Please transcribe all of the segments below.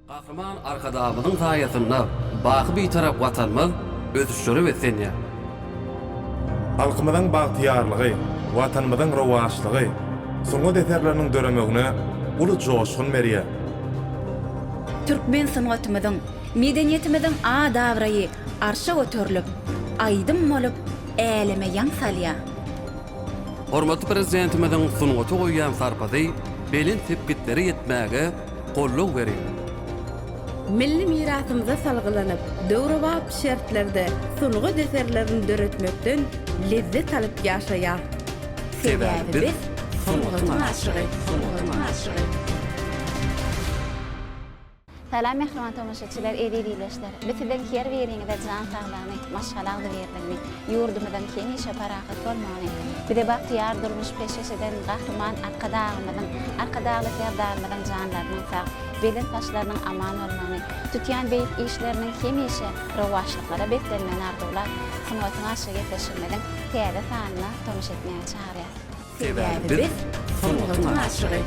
Gahryman Arkadagymyzyň saýasynda baky Bitarap Watanymyz ösüşlere beslenýär. Halkymyzyň bagtyýarlygy, Watanymyzyň rowaçlygy sungat eserleriniň döremegine uly joşgun berýär. Türkmen sungatymyzyň, medeniýetimiziň at-abraýy arşa göterilip, aýdym bolup äleme ýaň salýar. Hormatly Prezidentimiziň sungata goýýan sarpasy belent sepgitlere ýetmäge goldaw berýär. Milli mirasymyza salgylanyp, döwrebap şertlerde sungat eserlerini döretmekden lezzet alyp ýaşaýar. Sebäbi biz sungatyň aşygy. Salam mähriban tomaşaçylar eziz ildeşler. Biz siziň her biriňize jan saglygyny, maşgala agzybirligini, ýurdumyzyň hemişe parahat bolmagyny, bize bagtyýar durmuş peşgeş eden Gahryman Arkadagymyzyň, Arkadagly Serdarymyzyň janlarynyň sag, belent başlarynyň aman bolmagyny, tutýan beýik işleriniň hemişe rowaçlyklara beslenmegini arzuwlap, Sungatyň arşy gepleşigimiziň täze sanyna tomaşa etmäge çagyrýas. Sebäbi biz sungatyň aşygy.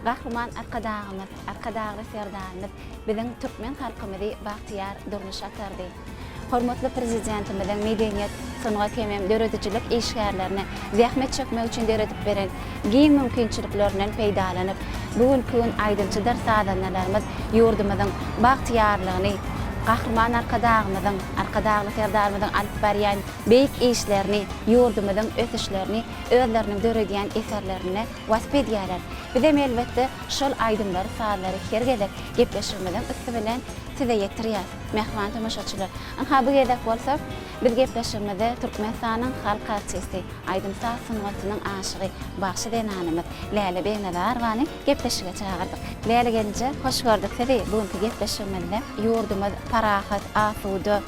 Gahryman Arkadagymyz, Arkadagly Serdarymyz biziň türkmen halkymyzy bagtyýar durmuşa atardy. Hormatly Prezidentimiziň medeniýet, sungat hemem döredijilik işgärlerine zähmet çekmek üçin döredip beren giň mümkinçiliklerinden peýdalanyp, bu günki gün aýdymçydyr sazandalarymyz ýurdumyzyň bagtyýarlygyny, Gahryman Arkadagymyzyň, Arkadagly Serdarymyzyň alyp barýan beýik işlerini, ýurdumyzyň ösüşlerini özleriniň döredýän eserlerinde wasp edýärler. Bizem elbetde şol aýdymlary, sazlary her gezek gepleşigimiziň üsti bilen size ýetirýäs, mähriban tomaşaçylar. Ynha bu gezek bolsa biz gepleşigimizde Türkmenistanyň halk artisti, aýdym-saz sungatynyň aşygy, bagşy zenanymyz Läle Begnazarowany gepleşige çagyrdyk. Läle gelnije, hoş gördük sizi bu günki gepleşigimizde. Ýurdumyz parahat, asuda.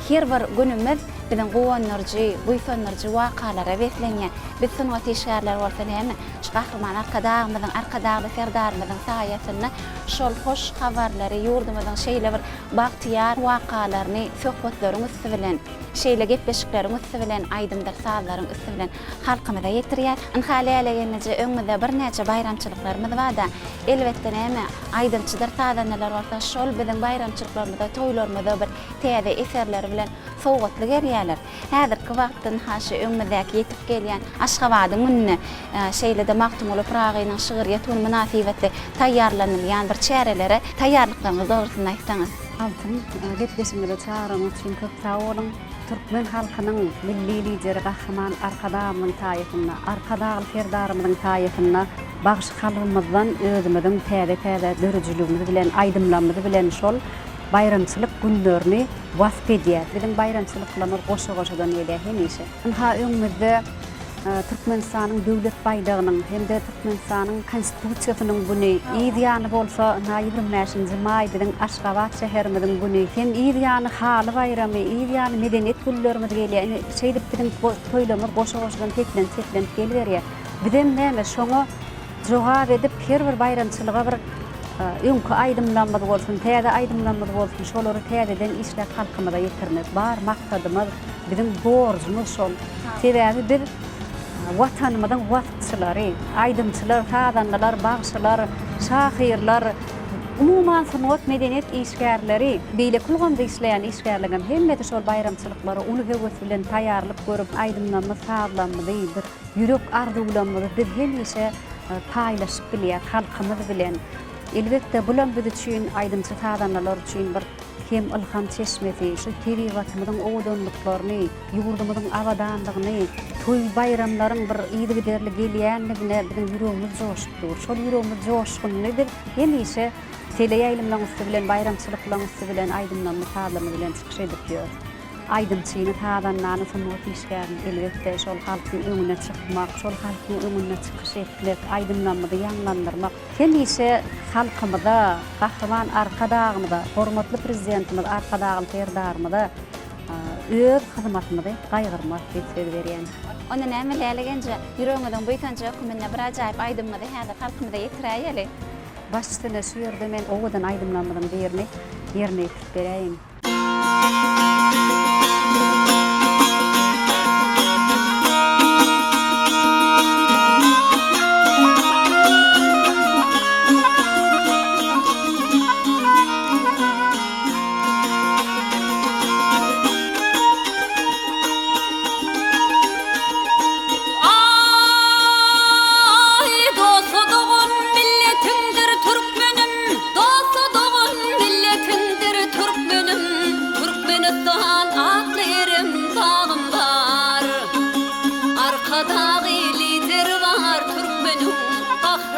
Her bir günümiz biziň guwandyryjy, buýsandyryjy wakalara beslenýär. Biz sungat işgärleri bolsa näme, şu Gahryman Arkadagymyzyň, Arkadagly Serdarymyzyň saýasynda şol hoş habarlary, ýurdumyzyň şeýle bir bagtyýar wakalaryny söhbetleriň üsti bilen, şeýle gepleşikleriň üsti bilen, aýdymdyr sazlaryň üsti bilen halkymyza ýetirýär. Ynha, Läle gelneje, öňümizde birnäçe baýramçylyklarymyz bar-da. Elbetde, näme, aýdymçydyr sazandalar bolsa şol biziň baýramçylyklarymyza, toýlarymyza bir täze eserleri bilen sowgatly gelýärler. Häzirki wagtda ynha şu öňümizdäki ýetip gelýän Aşgabadyň gününe, şeýle-de Magtymguly Pyragynyň şygryýet güni mynasybetli taýýarlanylýan bir çärelere taýýarlyklaryňyz dogrusynda aýtsaňyz. Altyn, gepleşigimize çagyranyňyz üçin köp sag boluň. Türkmen halkynyň Milli Lideri Gahryman Arkadagymyzyň saýasynda, Arkadagly Serdarymyzyň saýasynda bagşy kalbymyzdan özümiziň täze-täze döredijiligimiz bilen, aýdymlarymyz bilen şol baýramçylyk günlerini wasp edýäs. Biziň baýramçylyklarymyz goşa-goşadan gelýär hemişe. Ynha, öňümizde Türkmenistanyň Döwlet baýdagynyň hem-de Türkmenistanyň Konstitusiýasynyň güni, yz ýany bolsa, ynha, 25-nji maý biziň Aşgabat şäherimiziň güni, hem yz ýany Haly baýramy, yz ýany Medeniýet günlerimiz gelýär. Ine, şeýdip biziň toýlarymyz goşa-goşadan seplenip-seplenip geliberýär. Bizem näme, şoňa jogap edip, her bir baýramçylyga bir öňki aýdymlarymyz bolsun, täze aýdymlarymyz bolsun, şolary täzeden işläp halkymyza ýetirmek. Bar maksadymyz, biziň borjumyz şol. Sebäbi biz Watanymyzyň waspçylary, aýdymçylar, sazandalar, bagşylar, şahyrlar, umuman sungat, medeniýet işgärleri, beýleki ulgamda işleýän işgärleriň hem hemmesi şol baýramçylyklara uly höwes bilen taýýarlyk görüp, aýdymlarymyzy, sazlarymyzy, bir ýürek arzuwlarymyzy biz hemişe paýlaşyp bilýäris halkymyz bilen. Elbetde, bulam biz üçin, aýdymçy-sazandalar üçin bir hem ylham çeşmesi, şu tebigatymyzyň owadanlyklaryny, ýurdumyzyň abadanlygyny, toý-baýramlaryň bir yzygiderli gelýändigine biziň ýüregimiz joşup dur. Şol ýüregimiz joşgunyny biz hemişe teleýaýlymlaryň üsti bilen, baýramçylyklaryň üsti bilen, aýdymlarymyz, sazlarymyz bilen çykyş edip ýörüs. Aýdymçyny, sazandany, sungat işgärini, elbetde, şol halkyň öňüne çykmak, şol halkyň öňünde çykyş etmek, aýdymlarymyzy ýaňlandyrmak hemişe halkymyza, Gahryman Arkadagymyza, hormatly Prezidentimiz Arkadagly Serdarymyza öz hyzmatymyzy gaýgyrmarys diýip söz berýän. Onda näme Läle genje, ýüregiňiziň buýsanjy höküminde bir ajaýyp aýdymyňyzy häzir halkymyza ýetiräýeli. Baş üstüne şu ýerde men owadan aýdymlarymyzyň birini ýerine ýetirip beräýin.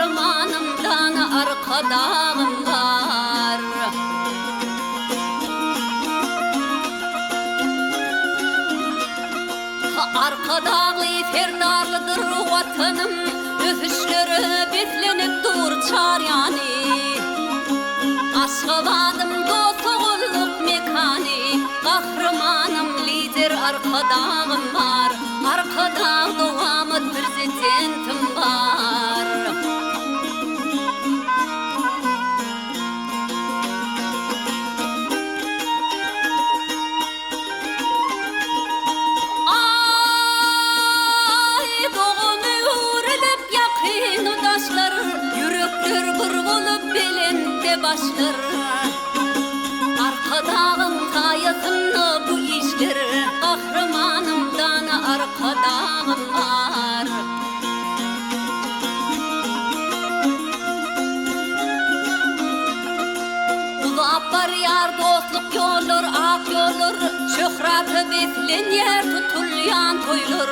Gahrymanym dana Arkadagym bar. Arkadagly Serdarlydyr Watanym, Ösüşlere beslenip dur çar ýany. Aşgabadym dost-doganlyk mekany, Gahrymanym Lider Arkadagym bar, Arkadag dowamat Prezidentim bar. Aý, dogany öwrülip ýakyny daşlar, Ýürekler bir bolup belentde başlar. Arkadagyň saýasynda bu işler, Gahrymanym dana Arkadagym bar. Uzap barýar dostluk ýollar, ak ýollar, Şöhrata beslenýär tutulýan toýlar.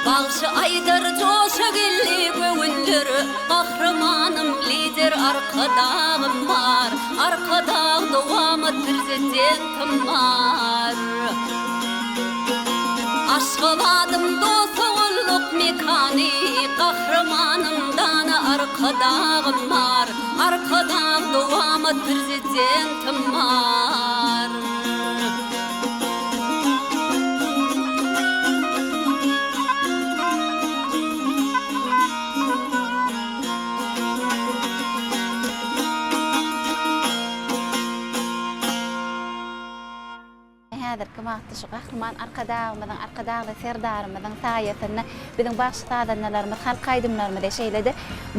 Bagşy aýdar joşa geldi göwünler, Gahrymanym Lider Arkadagym bar, Arkadag dowamat Prezidentim bar. Aşgabadym dost-doganlyk mekany, Gahrymanym dana Arkadagym bar, Arkadag dowamat Prezidentim bar. Häzirki wagtda şu Gahryman Arkadagymyzyň, Arkadagly Serdarymyzyň saýasynda biziň bagşy-sazandalarymyz halk aýdymlarymyzy, şeýle-de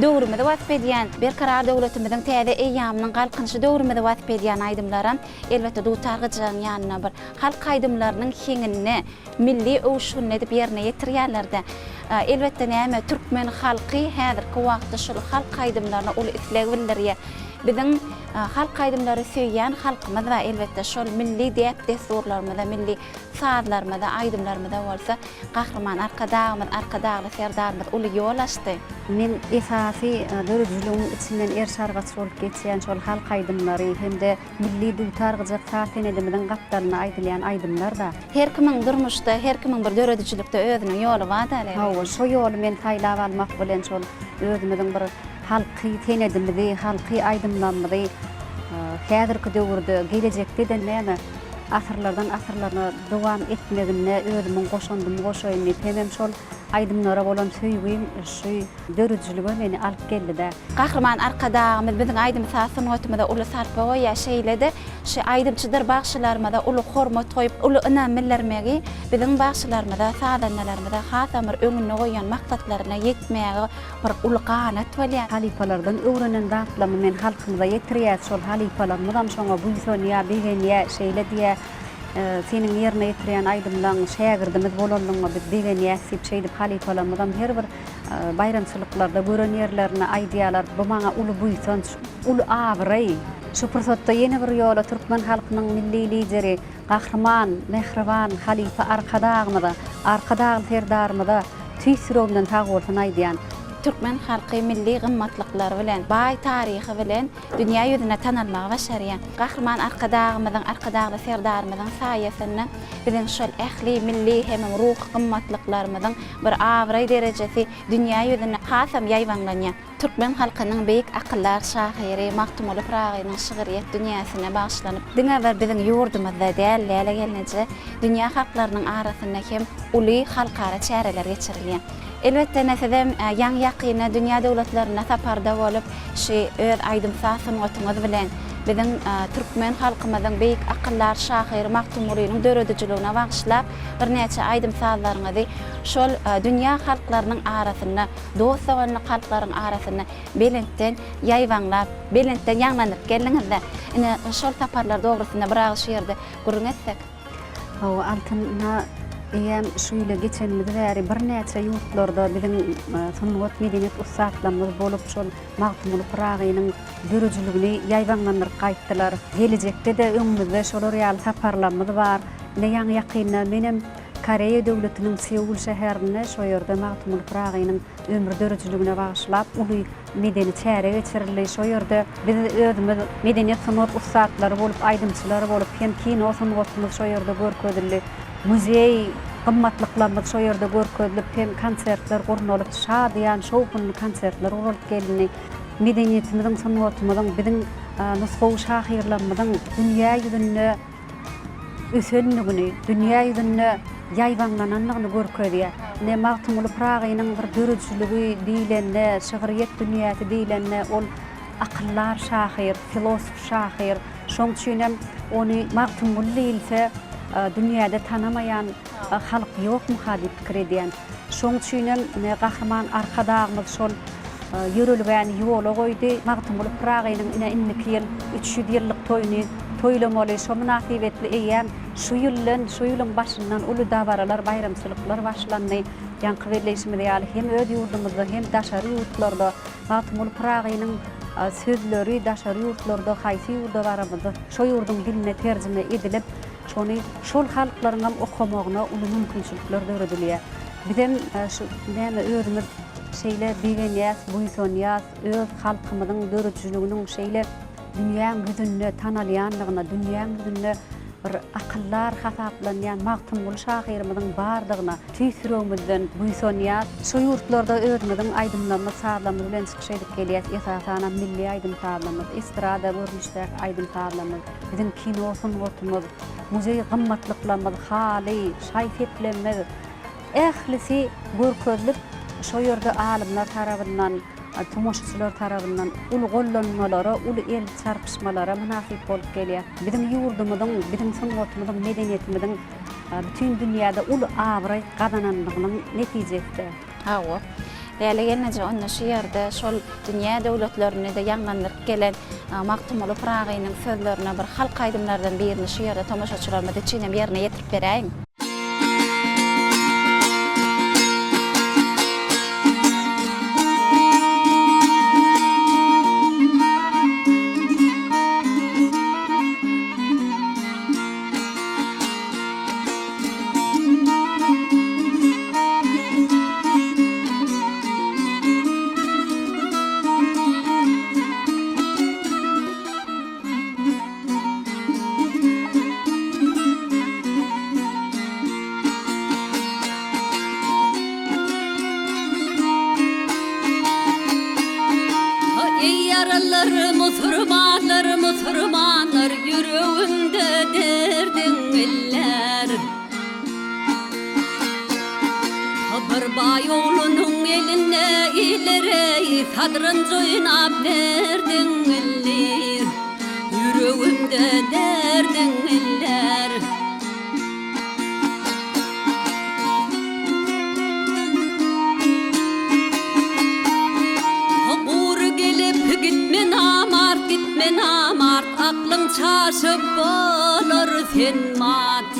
döwrümizi wasp edýän, Berkarar döwletimiziň täze eýýamynyň Galkynyşy döwrümizi wasp edýän aýdymlaram, elbetde, dutar-gyjagyň ýanynda bir halk aýdymlarynyň heňinde, milli öwüşginli edip ýerine ýetirýärler-de. Elbetde, näme, türkmen halky häzirki wagtda şol halk aýdymlaryna uly isleg bildirýär. Biziň halk aýdymlary söýýän halkymyz bar, elbetde, şol milli däp-dessurlarymyza, milli sazlarymyza, aýdymlarymyza bolsa Gahryman Arkadagymyz, Arkadagly Serdarymyz uly ýol açdy. Men esasy döredijiligiň içinden eriş-argaç bolup geçýän şol halk aýdymlary hem-de Milli dutar-gyjak saz senedimiziň gapdalynda aýdylýan aýdymlar-da. Her kimiň durmuşda, her kimiň bir döredijilikde özüniň ýoly bar-da, Leýli. Hawa, şo ýoly men saýlap almak bilen şol özümiziň bir halky senedimizi, halky aýdymlarymyzy häzirki döwürde, gelejekde-de näme asyrlardan asyrlaryna dowam etmeginde özümiň goşandymy goşaýyn diýip hemem şol aýdymlara bolan söýgim şu döredijilige meni alyp geldi-dä. Gahryman Arkadagymyz biziň aýdym-saz sungatymyza uly sarpa goýýar, şeýle-de şu aýdymçydyr bagşylarymyza uly hormat goýup, uly ynam bildirmegi biziň bagşylarymyza, sazandalarymyza hasam bir öňünde goýan maksatlaryna ýetmäge bir uly ganat bolýar. Halypalardan öwrenen zatlarymy men halkymyza ýetirýäs, şol halypalarymyzam şoňa buýsanýar, begenýär, şeýle diýýär, Seniň ýerine ýetirýän aýdymlaň şägirdimiz bolanlygyňa biz begenýäs diýip, şeýdip halypalarymyzam her bir Baýramçylyklarda gören ýerlerinde aýdýarlar, bu maňa uly buýsanç, uly abraý. Şu pursatda ýene bir ýola türkmen halkynyň Milli Lideri, Gahryman, mähriban halypa Arkadagymyza, Arkadagly Serdarymyza tüýs ýüregimden sagbolsun aýdýan. Türkmen halky milli gymmatlyklary bilen, baý taryhy bilen dünýä ýüzünde tanalmagy başarýar. Gahryman Arkadagymyzyň, Arkadagly Serdarymyzyň saýasynda biziň şol ähli milli hemem ruhy gymmatlyklarymyzyň bir abraý derejesi dünýä ýüzünde hasam ýaýbaňlanýar. Türkmen halkynyň beýik akyldar şahyry Magtymguly Pyragynyň şygryýet dünýäsine bagyşlanyp, diňe bir biziň ýurdumyzda däl, Läle gelneje, dünýä halklarynyň arasynda hem uly halkara çäreler geçirilýär. Elbetde, ine, sizem ýaňy-ýakynda dünýä döwletlerinde saparda bolup, şu öz aýdym-saz sungatyňyz bilen biziň türkmen halkymyzyň beýik akyldar şahyry Magtymgulynyň döredijiligine bagyşlap birnäçe aýdym-sazlaryňyzy şol dünýä halklarynyň arasynda, dost-doganlyk halklaryň arasynda belentden ýaýbaňlap, belentden ýaňlandyryp geldiňiz-dä. Ine, şol saparlar dogrusynda bir agyz şu ýerde gürrüň etsek. Hawa, Altyn, ynha, eýýäm şu ýyla geçenimiz bäri birnäçe ýurtlarda biziň sungat, medeniýet ussatlarymyz bolup, şol Magtymguly Pyragynyň döredijiligini ýaýbaňlandyryp gaýtdylar. Gelejekde-de öňümizde şolar ýaly saparlarymyz bar. Ine, ýaňy-ýakynda menem. Koreýa döwletiniň Seul şäherinde şo ýerde Magtymguly Pyragynyň ömri döredijiligine bagyşlap uly medeni çäre geçirildi. Şo ýerde biz özümiz medeniýet sungat ussatlary bolup, aýdymçylar bolup hem kino sungatymyz şo ýerde görkezildi. Muzeý gymmatlyklarymyz şo ýerde görkezilip hem konsertler gurnalyp, şadyýan, şowhunly konsertler guralyp gelindi. Medeniýetimiziň, sungatymyzyň, biziň nusgawy şahyrlarymyzyň dünýä ýüzünde ösendigini, dünýä ýüzünde ýaýbaňlanandygyny görkezýär. Ine, Magtymguly Pyragynyň bir döredijiligi diýlende, şygryýet dünýäsi diýlende, ol akyldar şahyr, filosof şahyr. Şoň üçin hem ony Magtymguly diýilse, dünýäde tanamaýan halk ýokmuka diýip pikir edýän. Şoň üçin hem Gahryman Arkadagymyz şol ýörelgäni ýola goýdy. Magtymguly Pyragynyň ine indiki ýyl 300 ýyllyk toýuny toýlamaly. Şo mynasybetli eýýäm şu ýyldan, şu ýylyň başyndan uly dabaralar, baýramçylyklar başlandy. Ýaňky belleýşimiz ýaly, hem öz ýurdumyzda, hem daşary ýurtlarda Magtymguly Pyragynyň sözleri daşary ýurtlarda haýsy ýurda baramyzda şo ýurduň diline terjime edilip, şony şol halklaryňam okamagyna uly mümkinçilikler döredilýär. Bizem şu näme özümiz şeýle begenýäs, buýsanýas, öz halkymyzyň döredijiliginiň şeýle dünýäň ýüzünde tanalýandygyna, dünýäň ýüzünde bir akyldar hasaplanýan Magtymguly şahyrymyzyň bardygyna tüýs ýüregimizden buýsanýas. Şu ýurtlarda özümiziň aýdymlarymyz, sazlarymyz bilen çykyş edip gelýäs. Esasanam milli aýdym-sazlarymyz, estrada görnüşdäki aýdym-sazlarymyz, biziň kino sungatymyz, muzeý gymmatlyklarymyz, haly, şaý-seplerimiz, ählisi görkezilip, şo ýerde alymlar tarabyndan, tomaşaçylar tarabyndan uly gollanmalara, uly el çarpyşmalara mynasyp bolup gelýär. Biziň ýurdumyzyň, biziň sungatymyzyň, medeniýetimiziň bütin dünýäde uly abraý gazananlygynyň netijesidir. Hawa. Läle gelneje onda şu ýerde şol dünýä döwletlerinde-de ýaňlandyryp gelen Magtymguly Pyragynyň sözlerine bir halk aýdymlardan birini şu ýerde tomaşaçylarymyz üçin hem ýerine ýetirip beräýiň. Eý ýaralar musurmanlar musurmanlar ýüregimde derdiň iller. Bir baý oglunyň elinde ilereý sadranç oýnap berdiň iller. Ýüregimde derdiň iller. Gury gelip gitme namart gitme namart aklyň çaşyp bolar sen mat.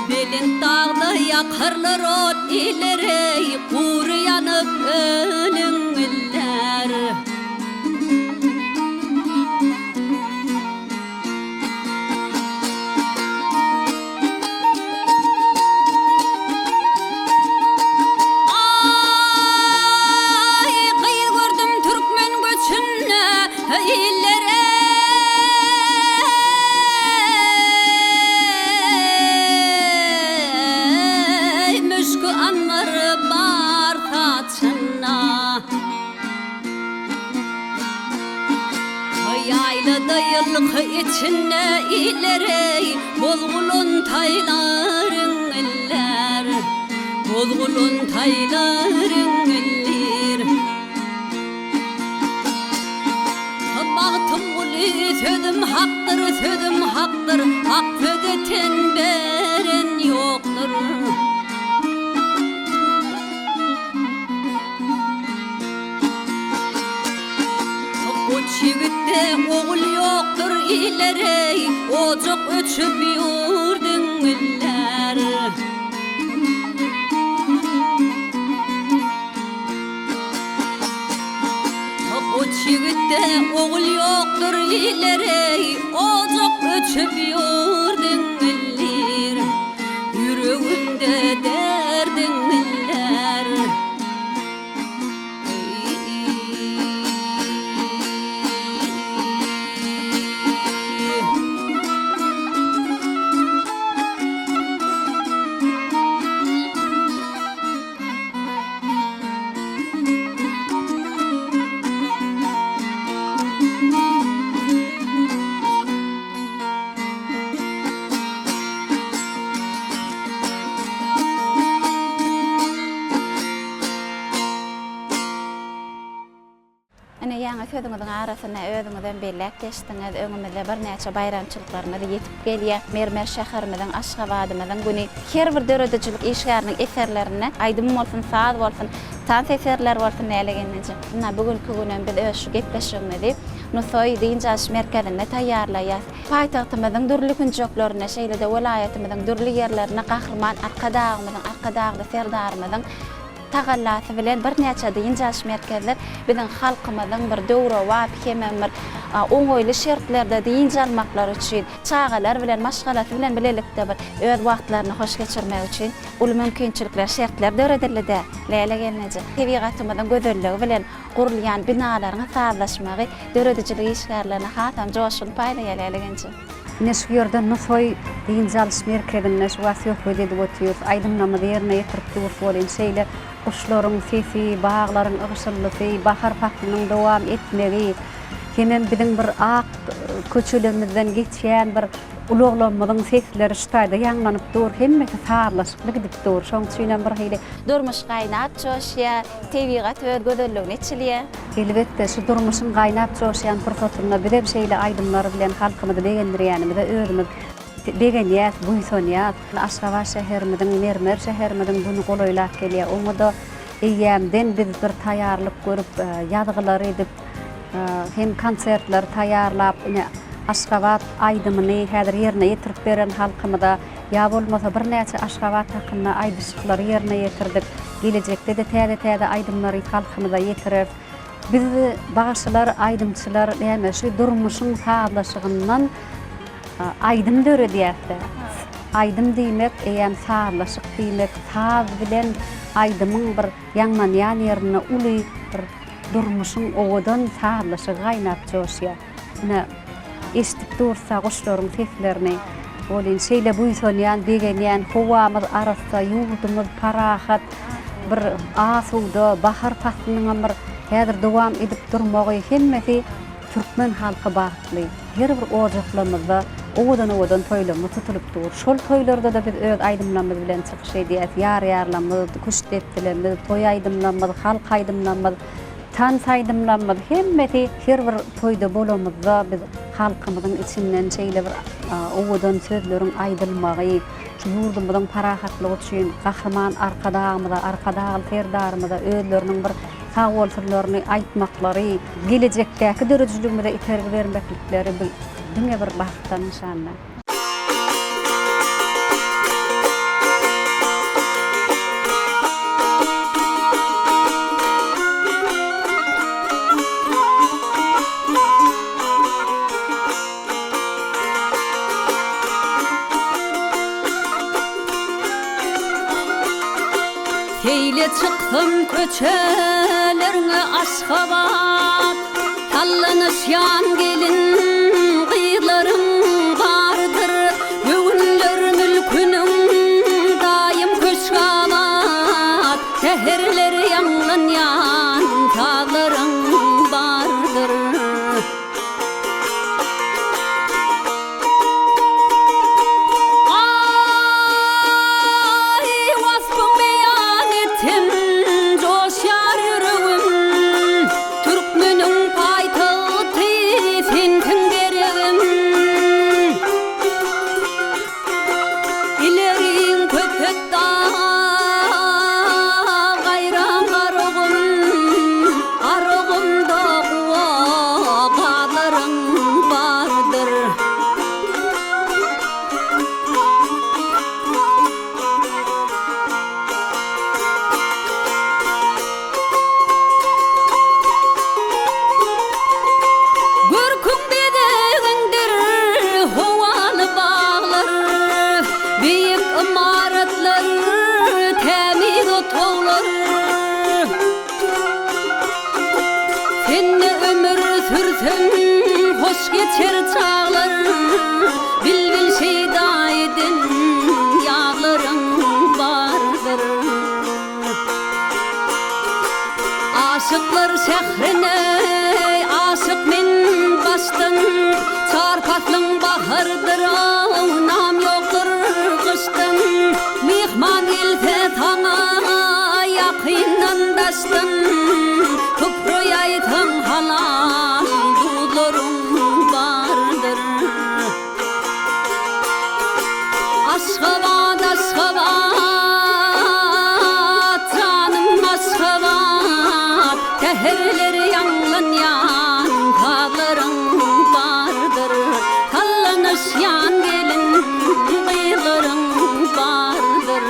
Belent dagda ýakarlar ot ilereý gury ýanyp ölüň iller. Aý, gyz gördüm türkmen göçünde, illere. Müşki-anbar bar saçynda. Ýaýlada ýylky içinde iller-eý, Bozgulan taýlaryň iller, Bozgulan taýlaryň iller. Magtymguly sözüm hakdyr, sözüm hakdyr, Hak söze ten beren ýokdur. Goç ýigitde ogul ýokdur ilereý, Ojak öçüp ýurduň iller. Goç ýigitde ogul ýokdur. Diýler-eý, ojak öçüp ýürdüň iller, Ýüregimde derdiň iller. Ine, ýaňy sözüňiziň arasynda özüňizem belläp geçdiňiz, öňümizde birnäçe baýramçylyklarymyz ýetip gelýär. Mermer şäherimiziň, Aşgabadymyzyň güni. Her bir döredijilik işgäriniň eserlerinde, aýdym bolsun, saz bolsun, tans eserleri bolsun Läle gelneje. Ynha, bu günki günem biz öz şu gepleşigimizi Nusaý dynç alyş merkezinde taýýarlaýas. Paýtagtymyzyň dürli künjeklerinde, şeýle-de welaýatymyzyň dürli ýerlerinde Gahryman Arkadagymyzyň, Arkadagly Serdarymyzyň tagallasy bilen birnäçe dynç alyş merkezler biziň halkymyzyň bir döwrebap hemem bir oňaýly şertlerde dynç almaklary üçin, çagalar bilen, maşgalasy bilen bilelikde bir öz wagtlaryny hoş geçirmek üçin uly mümkinçilikler, şertler döredildi-dä, Läle gelneje. Tebigatymyzyň gözelligi bilen gurulýan binalaryň sazlaşmagy döredijilik işgärlerine hasam joşgun paýlaýar, Läle gelneje. Ine şu ýerde Nusaý dynç alyş merkezinde şu wagt söhbet edip otyrys, aýdymlarymyzy ýerine ýetirip durus welin, şeýle guşlaryň sesi, baglaryň ygşyldysy, bahar paslynyň dowam etmegi hemem biziň bir ak köçelerimizden geçýän bir ulaglarymyzyň sesleri şu taýda ýaňlanyp dur, hemmesi sazlaşykly gidip dur. Şonuň üçinem bir hili. Durmuş gaýnap joşýar, tebigat öz gözelligini eçilýär. Elbetde, şu durmuşyň gaýnap joşýan pursatynda bizem şeýle aýdymlar bilen halkymyzy begendirýänimize özümiz begenýäs, buýsanýas. Aşgabat şäherimiziň, mermer şäherimiziň güni golaýlap gelýär. Oňa-da eýýämden biz bir taýýarlyk görüp, ýazgylar edip, hem konsertleri taýýarlap, ine, Aşgabat aýdymyny häzir ýerine ýetirip beren halkymyza, ýa bolmasa birnäçe Aşgabat hakynda aýdyşyklary ýerine ýetirdik. Gelejekde-de täze-täze aýdymlary halkymyza ýetireris. Biz bagşylar, aýdymçylar näme şu durmuşyň sazlaşygyndan aýdym döredýäs-dä. Aýdym diýmek eýýäm sazlaşyk diýmek, saz bilen aýdymyň bir ýaňlanýan ýerinde uly bir durmuşyň owadan sazlaşygy gaýnap joşýar. Ine, eşidip dursa guşlaryň seslerini. Welin, şeýle buýsanýan, begenýän, howamyz arassa, ýurdumyz parahat, bir asuda, bahar paslynyňam bir häzir dowam edip durmagy, hemmesi türkmen halky bagtly. Her bir ojaklarymyzda owadan-owadan toýlarymyz tutulyp dur. Şol toýlarda-da biz öz aýdymlarymyz bilen çykyş edýäs. Ýar-ýarlarymyz, küştdepdilerimiz, toý aýdymlarymyz, halk aýdymlarymyz. Tans aýdymlarymyz hemmesi her bir toýda bolamyzda biz halkymyzyň içinden şeýle bir owadan sözleriň aýdylmagy, şu ýurdumyzyň parahatlygy üçin Gahryman Arkadagymyza, Arkadagly Serdarymyza özleriniň bir sagbolsunlaryny aýtmaklary, gelejekdäki döredijiligimize itergi bermeklikleri bu diňe bir bagtdan nyşandyr. Seýle çyksam köçelerňe Aşgabat. Sallanyşýan gelin gyzlaryň bardyr, Göwünler mülküniň daýym köşgabat, Säherler ýaňlanýan sazlaryň bardyr. Aý, waspyň beýan etsem, joşýar ýüregim. Türkmeniň paýtagty sensiň. towlar. Sende ömür sürsem hoş geçer çaglar, Bilbil şeýda eden ýazlaryň bardyr. Aşyklar şährine aşyk men başdan, Çar paslyň bahardyr, ownam ýokdur gyşdan. Myhman gelse saňa ýakyndan daşdan, Supra ýaýsaň halal duzlaryň bardyr. Aşgabat, Aşgabat, janym Aşgabat, Säherler ýaňlanýan sazlaryň bardyr, Sallanyşýan gelin gyzlaryň bardyr.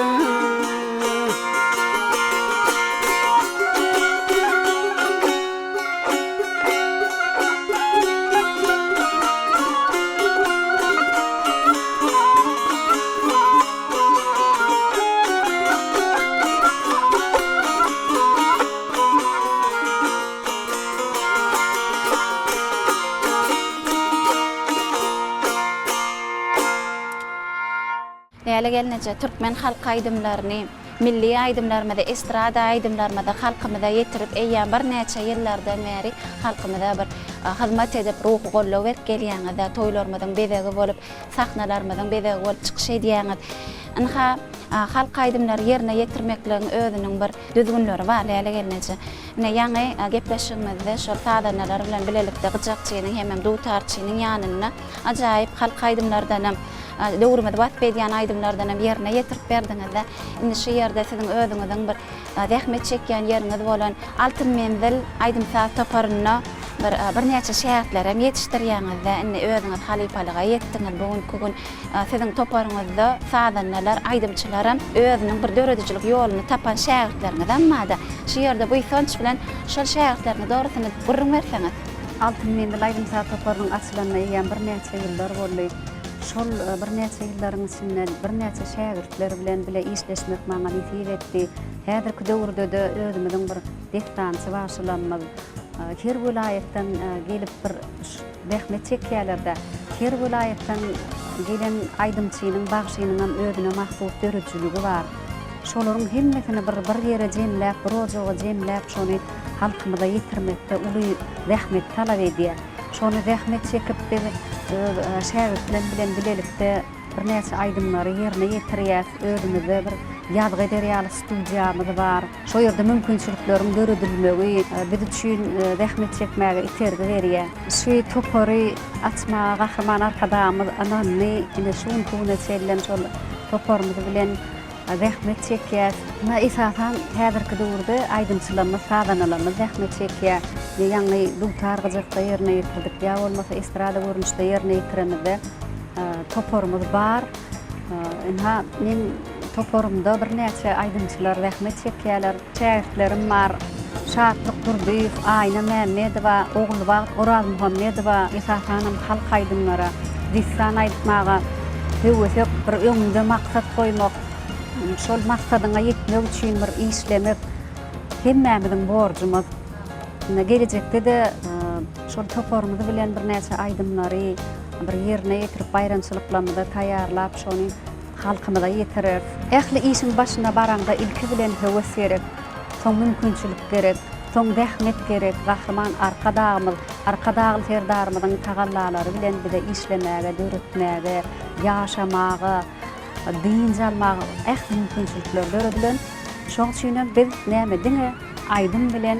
Läle gelneje, türkmen halk aýdymlaryny, milli aýdymlarymyzy, estrada aýdymlarymyzy halkymyza ýetirip, eýýäm birnäçe ýyllardan bäri halkymyza bir hyzmat edip, ruhy goldaw berip gelýäňiz-dä, toýlarymyzyň bezegi bolup, sahnalarymyzyň bezegi bolup çykyş edýäňiz. Ynha, halk aýdymlary ýerine ýetirmekligiň özüniň bir düzgünleri bar, Läle gelneje. Ine, ýaňy gepleşigimizde şol sazandalar bilen bilelikde gyjakçynyň hemem dutarçynyň ýanynda ajaýyp halk aýdymlardanam, döwrümizi wasp edýän aýdymlardanam ýerine ýetirip berdiňiz-de. Indi şu ýerde siziň özüňiziň bir zähmet çekýän ýeriňiz bolan Altyn menzil aýdym-saz toparynda bir birnäçe şägirtlerem ýetişdirýäňiz-de. Indi özüňiz halypalyga ýetdiňiz. Bu günki gün siziň toparyňyzda sazandalar, aýdymçylaram özüniň bir döredijilik ýoluny tapan şägirtleriňizem bar-da. Şu ýerde buýsanç bilen şol şägirtleriňiz dogrusynda gürrüň berseňiz. Altyn menzil aýdym-saz toparynyň açylanyna eýýäm birnäçe ýyllar boldy. Şol birnäçe ýyllaryň içinde birnäçe şägirtler bilen bile işleşmek maňa nesip etdi. Häzirki döwürde-de özümiziň bir dessançy bagşylarymyz her welaýatdan gelip bir zähmet çekýärler-de. Her welaýatdan gelen aýdymçynyň, bagşynyňam özüne mahsus döredijiligi bar. Şolaryň hemmesini bir bir ýere jemläp, bir ojaga jemläp şony halkymyza ýetirmekde uly zähmet talap edýär. Şony zähmet çekip biz öz şägirtlerim bilen bilelikde birnäçe aýdymlary ýerine ýetirýäs. Özümizde bir ýazgy eder ýaly studiýamyz bar. Şo ýerde mümkinçilikleriň döredilmegi biz üçin zähmet çekmäge itergi berýär. Şu topary açmaga Gahryman Arkadagymyz ynandy. Ine şu günki güne çenlem şol toparymyz bilen Zähmet çekýäs. Ynha, esasan, häzirki döwürde aýdymçylarymyz, sazandalarymyz zähmet çekýär. Ýaňy dutar gyjakda ýerine ýetirdik, ýa bolmasa estrada görnüşde ýerine ýetiremizde toparymyz bar. Ynha, meň toparymda birnäçe aýdymçylar zähmet çekýärler. Şägirtlerim bar. Şatlyk Durdyýew, Aýna Mämmedowa, Ogulbagt Orazmuhammedowa, esasanam halk aýdymlara, dessan aýtmaga höwesek, bir öňüňde maksat goýmak, şol maksadyňa ýetmek üçin bir işlemek hemmämiziň borjumyz. Indi gelejekde-de şol toparymyz bilen birnäçe aýdymlary bir ýerine ýetirip, baýramçylyklarymyza taýýarlap, şony halkymyza ýetireris. Ähli işiň başyna baraňda ilki bilen höwes gerek, soň mümkinçilik gerek, soň zähmet gerek. Gahryman Arkadagymyz, Arkadagly Serdarymyzyň tagallalary bilen bize işlemäge, döretmäge, ýaşamaga, dynç almaga ähli mümkinçilikler döredilen. Şoň üçinem biz näme diňe aýdym bilen,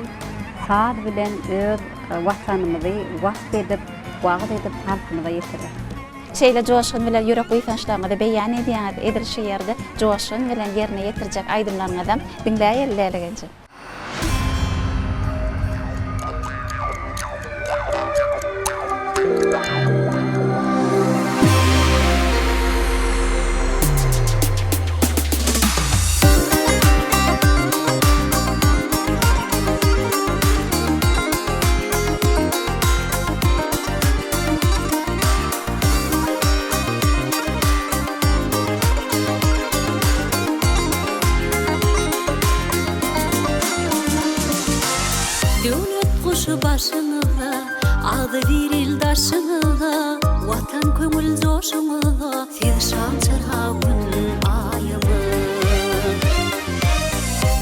saz bilen öz Watanymyzy wasp edip, wagyz edip halkymyza ýetireris. Şeýle joşgun bilen ýürek buýsançlaryňyzy beýan edýäňiz, edil şu ýerde joşgun bilen ýerine ýetirjek aýdymlaryňyzam diňläýeli Lälegenje. guşy başyňyzda, Agzybir il daşyňyzda, Watan köňül joşuňyzda, Siz şam-çyrag Gün Aýymyz.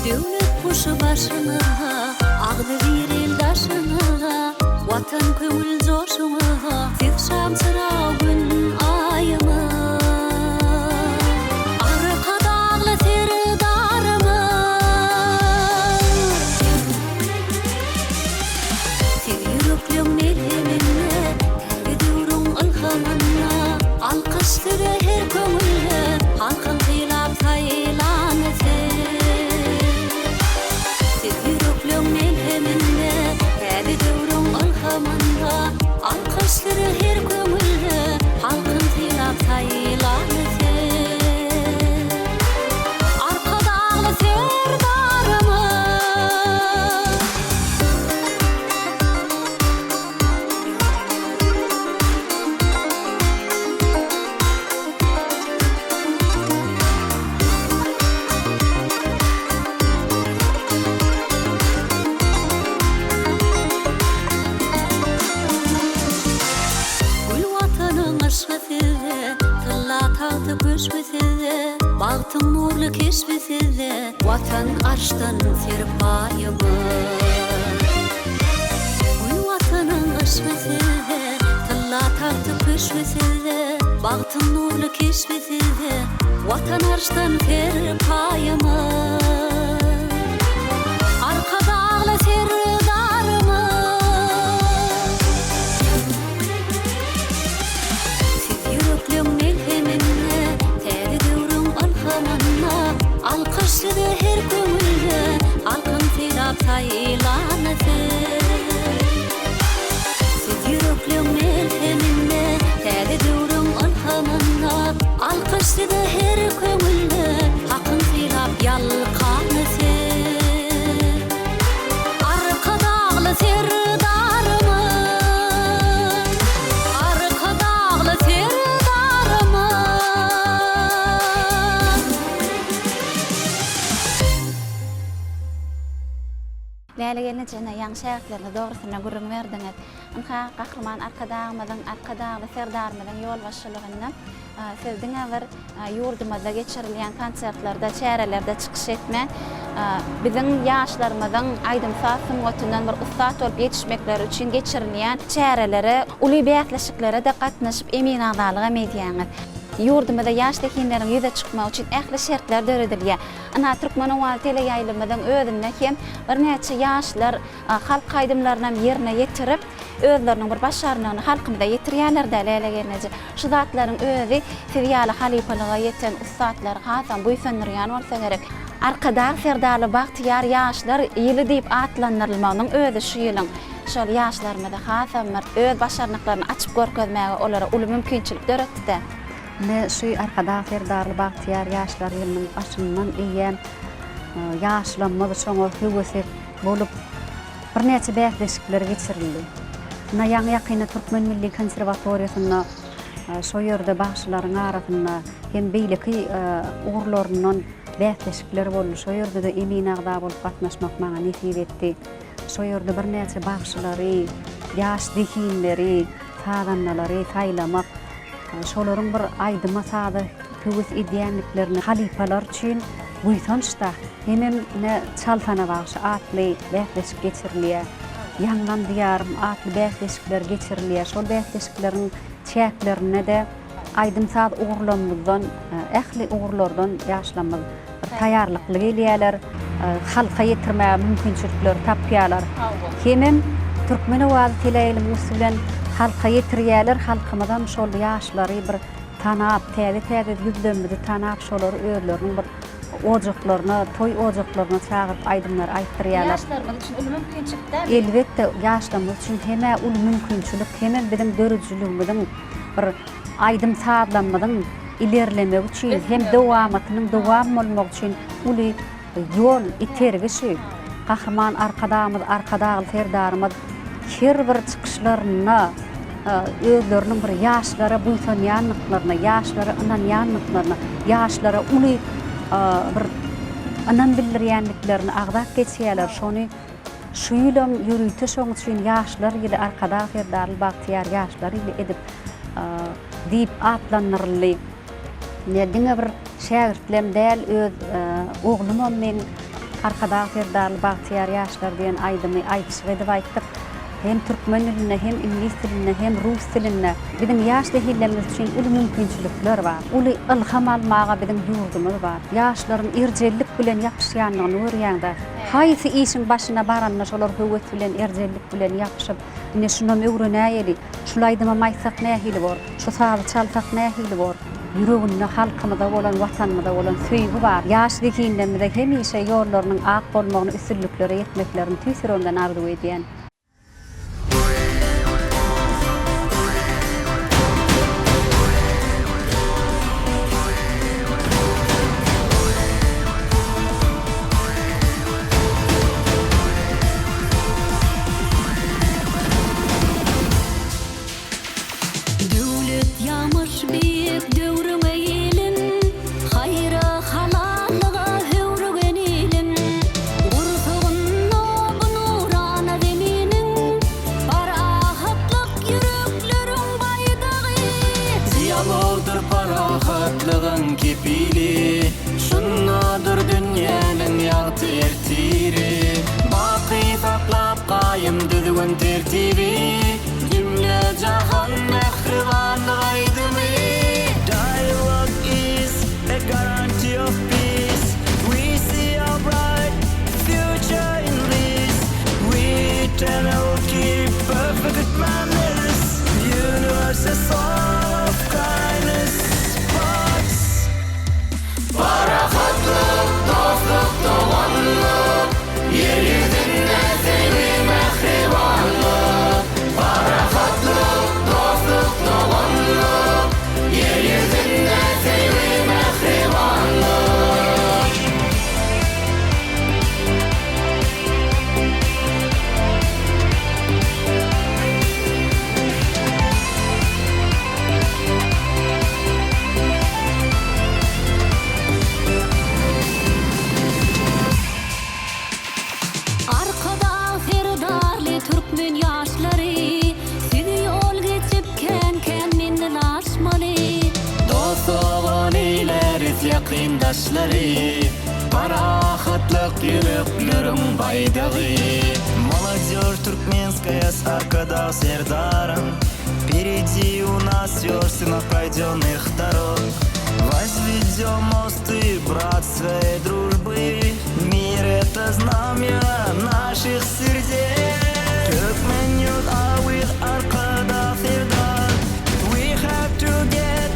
Döwlet guşy başyňyzda, Agzybir il daşyňyzda, Watan köňül joşuňyzda, Siz şam-çyrag Gün Aýymyz. Arkadagly Serdarymyz. Siz ýürekleň melheminde, Täze döwrüň ylhamynda, Alkyş size her köňülde, Halkyň sylap saýlany siz. Siz ýürekleň melheminde, Täze döwrüň ylhamynda, Alkyş size her köňülde, Halkyň sylap saýlany siz. Arkadagly Serdarymyz! Gül Watanyň yşgy sizde, Tylla tagty köşgi sizde, Bagtyň nurly keşbi sizde, Watan arşdan serpaýymyz. Gül Watanyň yşgy sizde, Tylla tagty köşgi sizde, Bagtyň nurly keşbi sizde, Watan arşdan serpaýymyz. Arkadagly Serdarymyz. Siz ýürekleň melheminde, Täze döwrüň ylhamynda, Alkyş size her köňülde, Halkyň sylap saýlany siz. Siz ýürekleň melheminde, Täze döwrüň ylhamynda, Alkyş size her köňülde, Hakyň sylap ýalkany siz. Arkadagly Serdarymyz! Arkadagly Serdarymyz! Läle gelnejene ýaňy şägirtleriňiz dogrusynda gürrüň berdiňiz. Ynha, Gahryman Arkadagymyzyň, Arkadagly Serdarymyzyň ýolbaşçylygynda siz diňe bir ýurdumyzda geçirilýän konsertlerde, çärelerde çykyş etmän, biziň ýaşlarymyzyň aýdym-saz sungatyndan bir ussat bolup ýetişmekleri üçin geçirilýän çärelere, uly bäsleşiklere-de gatnaşyp emin agzalygam edýäňiz. Ýurdumyzda ýaş zehinleriň ýüze çykmagy üçin ähli şertler döredilýär. Ynha, Türkmen owazy teleýaýlymyzyň özünde hem birnäçe ýaşlar halk aýdymlarynam ýerine ýetirip, özleriniň bir başarnygyny halkymyza ýetirýärler-dä, Läle gelneje. Şu zatlaryň özi siz ýaly halypalyga ýeten ussatlary hasam buýsandyrýan bolsa gerek. Arkadag Serdarly bagtyýar ýaşlar ýyly diýip atlandyrylmagynyň özi şu ýylyň şol ýaşlarymyzy hasam bir öz başarnyklaryny açyp görkezmäge olara uly mümkinçilik döretdi-dä. Ine, şu Arkadag Serdarly bagtyýar ýaşlar ýylynyň başyndan eýýäm ýaşlarymyz şoňa höwesek bolup, birnäçe bäsleşikler geçirildi. Ine, ýaňy-ýakynda Türkmen milli konserwatoriýasynda şo ýerde bagşylaryň arasynda hem beýleki ugurlaryndan bäsleşikler boldy. Şo ýerde-de emin agza bolup gatnaşmak maňa nesip etdi. Şo ýerde birnäçe bagşylary, ýaş zehinleri, sazandalary saýlamak, şolaryň bir aýdyma-saza höwes edýändiklerini halypalar üçin buýsanç-da. Hemem ine Çalsana bagşy atly bäsleşik geçirilýär. Ýaňlan Diýarym atly bäsleşikler geçirilýär. Şol bäsleşikleriň çäklerinde-de aýdym-saz ugurlarymyzdan, ähli ugurlardan ýaşlarymyz bir taýýarlykly gelýärler. Halka ýetirmäge mümkinçilikleri tapýarlar. Hemem Türkmen owazy teleýaýlymyň üsti bilen halka ýetirýärler. Halkymyzam şol ýaşlary bir tanap, täze-täze ýüzlerimizi tanap, şolary özleriniň bir ojaklaryna, toý ojaklaryna çagyryp aýdymlary aýtdyrýarlar. Ýaşlarymyz üçin uly mümkinçilik dälmi? Elbetde, ýaşlarymyz üçin hem-ä uly mümkinçilik, hemem biziň döredijiligimiziň bir aýdym-sazlarymyzyň ilerlemegi üçin hem dowamatynyň dowam bolmagy üçin uly ýol, itergi şu. Gahryman Arkadagymyz, Arkadagly Serdarymyz her bir çykyşlarynda özleriniň bir ýaşlara buýsanýandyklaryna, ýaşlara ynanýandyklaryna, ýaşlara uly bir ynam bildirýändiklerini agzap geçýärler. Şony. Şu ýylam ýörite şoň üçin Ýaşlar ýyly Arkadag Serdarly bagtyýar ýaşlar ýyly edip diýip atlandyryldy. Ine diňe bir şägirtlem däl öz oglumam meň Arkadag Serdarly bagtyýar ýaşlar diýen aýdymy aýdyşyk edip aýtdyk. Hem türkmen dilinde, hem iňlis dilinde, hem rus dilinde. Biziň ýaş zehinlerimiz üçin uly mümkinçilikler bar. Uly ylham almaga biziň ýurdumyz bar. Ýaşlaryň erjellik bilen ýapyşýandygyny görýäň-de. Haýsy işiň başyna baranda şolar höwes bilen, erjellik bilen ýapyşyp, ine şunam öwrenäýeli, şul aýdymam aýtsak nähili bor, şu sazy çalsak nähili bor? Ýüreginde halkymyza bolan, Watanymyza bolan söýgi bar. Ýaş zehinlerimize hemişe ýollarynyň ak bolmagyny, üstünliklere ýetmeklerini tüýs ýüregimden arzuw edýän. Döwlet ýamyş beýik döwrüňe ilim, Haýra, halallyga höwrügen ilim. Gursagynda bu nurana zeminiň, Parahatlyk ýürekleriň baýdagy. Dialogdyr parahatlygyň kepili, Şundadyr dünýäniň ýagty ertiri. Baky saklap gaýym düzgün-tertibi, Jümle jahan mähribanlyk aýdymy. Dialogue is a guarantee of peace We see a bright future in this We eternal keep perfect manners Universe a song of kindness sparks. Parahatlyk, dostluk, doganlyk, Ýer ýüzünde söýgi, mähribanlyk. Parahatlyk, dostluk, doganlyk, Ýer ýüzünde söýgi, mähribanlyk. Arkadag Serdarly türkmen ýaşlary, Siz ýol geçip kän-kän menzil aşmaly. Dost-dogan eýläris ýakyn-daşlary, Parahatlyk ýürekleriň baýdagy. Molodýož turkmenskaýa s Arkadag Serdarym Wperedi u nas wýorsty na proýdýonnych dorog Wozwedýom mosty bratstwa i družby Mir eto znamýa naših serdec Turkmen youth are with Arkadag Serdar We have to get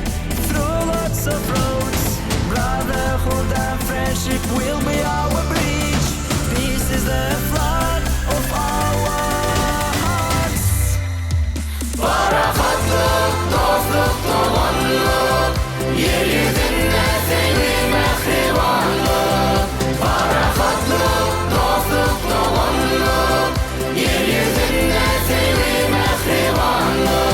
through lots of roads Brotherhood and friendship will be our bridge Peace is the flag of our hearts. Parahatlyk, dostluk, doganlyk, Ýer ýüzünde söýgi, mähribanlyk. Parahatlyk, dostluk, doganlyk, Ýer ýüzünde söýgi, mähribanlyk.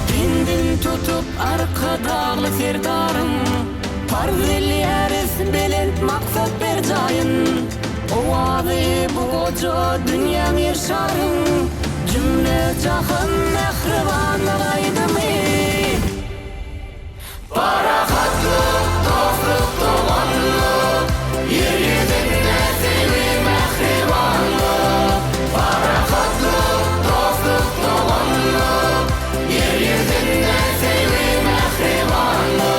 Pendin tutup Arkadagly Serdaryň, Parz elýäris belent maksat berjaýyn. Owazy bu goja dünýäň ýer şaryn, Jümle-jahan mähribanlyk aýdymy. Parahatlyk, dostluk, doganlyk, Ýer ýüzünde söýgi, mähribanlyk. Parahatlyk, dostluk, doganlyk, Ýer ýüzünde söýgi, mähribanlyk.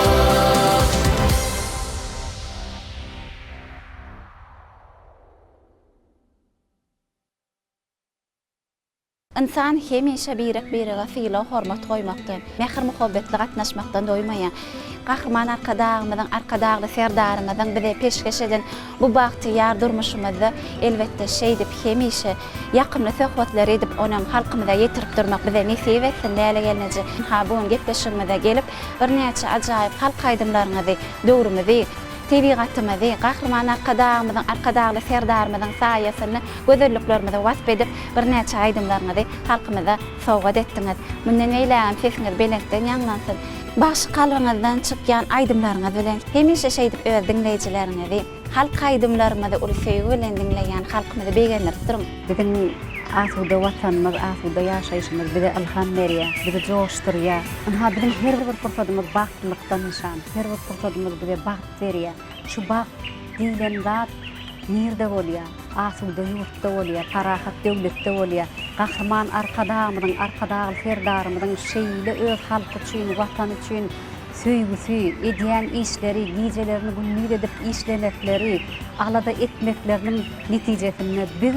Ynsan hemişe birek-birege sylag-hormat goýmakdan, mähir-muhabbetli gatnaşmakdan doýmaýar. Gahryman Arkadagymyzyň, Arkadagly Serdarymyzyň bize peşgeş eden bu bagtyýar durmuşymyzda, elbetde, şeýdip hemişe ýakymly söhbetleri edip, onam halkymyza ýetirip durmak bize nesip etsin, Läle gelneje. Ynha, bu gün gepleşigimize gelip, birnäçe ajaýyp halk aýdymlaryňyzy, döwrümizi. Tebigatymyzy, Gahryman Arkadagymyzyň, Arkadagly Serdarymyzyň saýasynda gözelliklerimizi wasp edip, birnäçe aýdymlaryňyzy halkymyza sowgat etdiňiz. Mundan beýlägem sesiňiz belentden ýaňlansyn. Bagşy kalbyňyzdan çykýan aýdymlaryňyz bilen hemişe şeýdip öz diňleýjileriňizi, halk aýdymlarymyzy uly söýgi bilen diňleýän halkymyzy begendirip duruň. Biziň asuda Watanymyz, asuda ýaşaýşymyz bize ylham berýär, bizi joşdurýar. Ynha, biziň her bir pursadymyz bagtlylykdan nyşan, her bir pursadymyz bize bagt berýär. Şu bagt diýlen zat nirde bolýar? Asuda ýurtda bolýar, parahat döwletde bolýar. Gahryman Arkadagymyzyň, Arkadagly Serdarymyzyň şeýle öz halky üçin, Watany üçin söýgüsi, edýän işleri, gijelerini gündiz edip işlemekleri, alada etmekleriniň netijesinde biz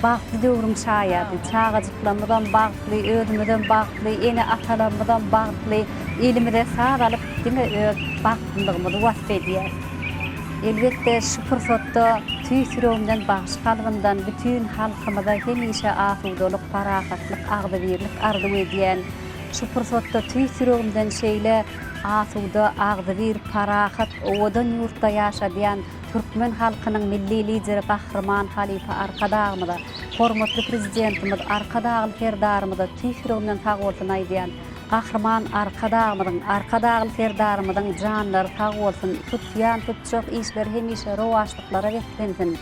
bagtly döwrüň şaýady. Çagajyklarymyzam bagtly, özümizem bagtly, ene-atalarymyzam bagtly. Elimize saz alyp, diňe öz bagtlylygymyzy wasp edýäris. Elbetde, şu pursatda tüýs ýüregimden, bagşy kalbyndan bütin halkymyza hemişe asudalyk, parahatlyk, agzybirlik arzuw edýän. Şu pursatda tüýs ýüregimden şeýle asuda, agzybir, parahat, owadan ýurtda ýaşadýan türkmen halkynyň Milli Lideri Gahryman halypa Arkadagymyza, hormatly Prezidentimiz Arkadagly Serdarymyza tüýs ýüregimden sagbolsun aýdýan. Gahryman Arkadagymyzyň, Arkadagly Serdarymyzyň janlary sag bolsun, tutýan, tutjak işleri hemişe rowaçlyklara beslensin!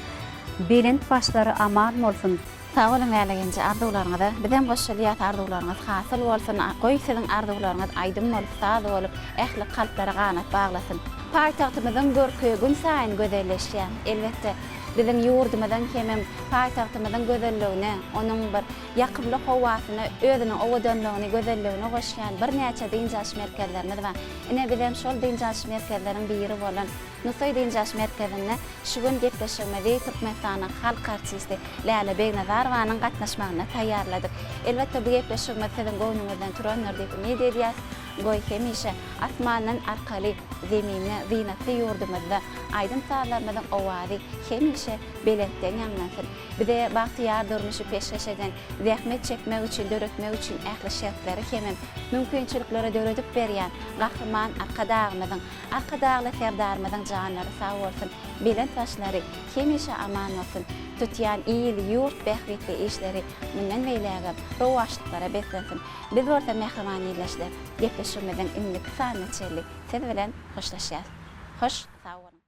Belent başlary aman bolsun! Sag boluň Läle genje arzuwlaryňyza bizem goşulýas arzuwlaryňyz hasyl bolsun goý siziň arzuwlaryňyz aýdym bolup saz bolup ähli kalplara ganat baglasyn. Paýtagtymyzyň görki gün saýyn gözelleşýär. Elbetde, biziň ýurdumyzyň hemem paýtagtymyzyň gözelligine, onuň bir ýakymly howasyna özüniň owadanlygyny, gözelligini goşýan birnäçe dynç alyş merkezlerimiz bar. Ine, bizem şol dynç alyş merkezleriň biri bolan Nusaý dynç alyş merkezinde şu gün gepleşigimizi Türkmenistanyň halk artisti Läle Begnazarowanyň gatnaşmagynda taýýarladyk. Elbetde, bu gepleşigimiz siziň göwnüňizden turandyr diýip umyt edýäs. Goý, hemişe asmandan arkaly Zeminde, zynatly ýurdumyzda aýdym-sazlarymyzyň owazy hemişe belentden ýaňlansyn! Bize bagtyýar durmuşy peşgeş eden, zähmet çekmek üçin, döretmek üçin ähli şertleri hemem mümkinçilikleri döredip berýän Gahryman Arkadagymyzyň, Arkadagly Serdarymyzyň janlary sag bolsun, belent başlary hemişe aman bolsun, tutýan il, ýurt bähbitli işleri mundan beýlägem rowaçlyklara beslensin. Biz bolsa mähriban ildeşler, gepleşigimiziň indiki sanyna çenli siz bilen hoşlaşýas. Hoş sag boluň!